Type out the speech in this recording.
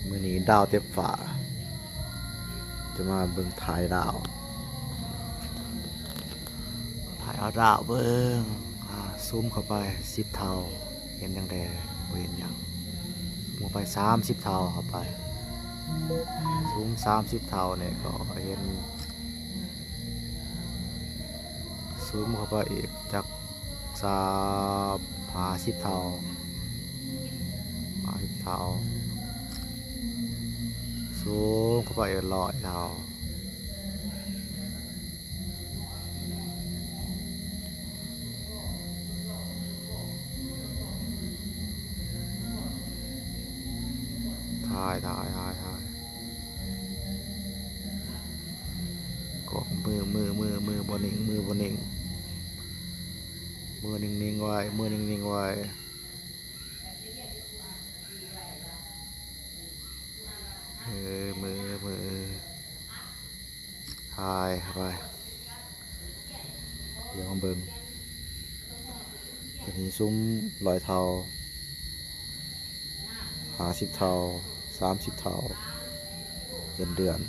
ມື້ນີ້ດາວເຕັມຟ້າ ຈະມາເບິ່ງ ຖ່າຍດາວ ຖ່າຍເອົາດາວເບິ່ງ. ອ່າ ຊູມເຂົ້າໄປສິບເທົ່າ ເຫັນຫຍັງແດ່? ບໍ່ເຫັນຫຍັງ. ຊູມເຂົ້າໄປສາມສິບເທົ່າ ເຂົ້າໄປ ຊູມສາມສິບເທົ່ານີ້ກໍເຫັນ. ຊູມເຂົ້າໄປອີກຈັກ ສາມ ຫ້າສິບເທົ່າ ຫ້າສິບເທົ່າ. ຊູມເຂົ້າໄປອີກຮ້ອຍເທົ່າ. ຖ່າຍ ຖ່າຍ ຖ່າຍ ຖ່າຍ. ກໍມື ມື ມື ມືບໍ່ນິ່ງ ມືບໍ່ນິ່ງ ມືນິ່ງໆໄວ້ ມືນິ່ງໆໄວ້. ເອີ ມື ມື ຖ່າຍເຂົ້າໄປ. ດຽວມາເບິ່ງ ຕົວນີ້ຊຸມຮ້ອຍເທົ່າ ຫ້າສິບເທົ່າ ສາມສິບເທົ່າ ເຫັນເດືອນ.